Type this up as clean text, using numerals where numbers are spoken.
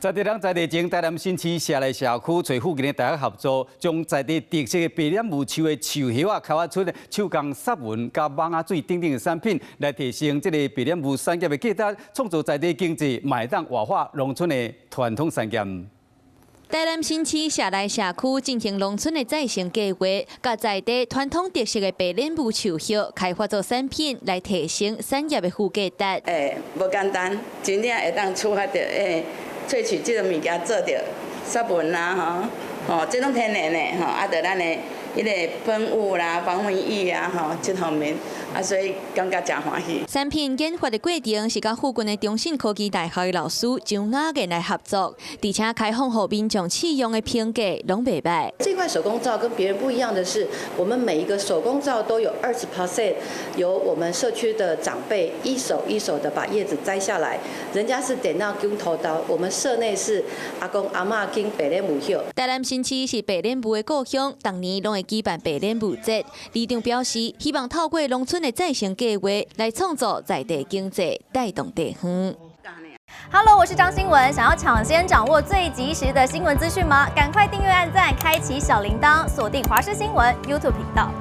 在地人在地情，台南新市社內社區揣附近的大學合作，將在地特色的白臉鼯樹的樹葉仔，開發出手工雪雲佮網仔水等等的產品，來提升這個白臉鼯產業的價值，創造在地經濟，嘛會當活化農村的傳統產業。台南新市社內社區進行農村的再生計劃，佮在地傳統特色的白臉鼯樹葉開發做產品，來提升產業的附加值。欸，無簡單，真正會當觸發著欸，萃取這个物件做著雪紋啦吼，吼，這攏天然的吼，啊，著咱的彼个噴霧啦、防蚊液啊吼，這方面啊，所以感覺誠歡喜。產品研發的過程是佮附近的中信科技大學的老師張雅燕來合作，而且開放予民眾試用的評價攏袂䆀。這塊手工皂跟別人不一樣的是，我們每一個手工皂都有20% 由我們社區的長輩一手一手的把葉子摘下來，人家是電腦跟頭刀，我們社內是阿公阿嬤揀白臉鼯葉。台南新市是白臉鼯的故鄉，逐年攏會舉辦白臉鼯節。里長表示，希望透過農村的再生計劃來創造在地經濟，帶動地方。 Hello，我是張新文，想要搶先掌握最及時的新聞資訊嗎？趕快訂閱、按讚、開啟小鈴鐺，鎖定華視新聞 YouTube 頻道。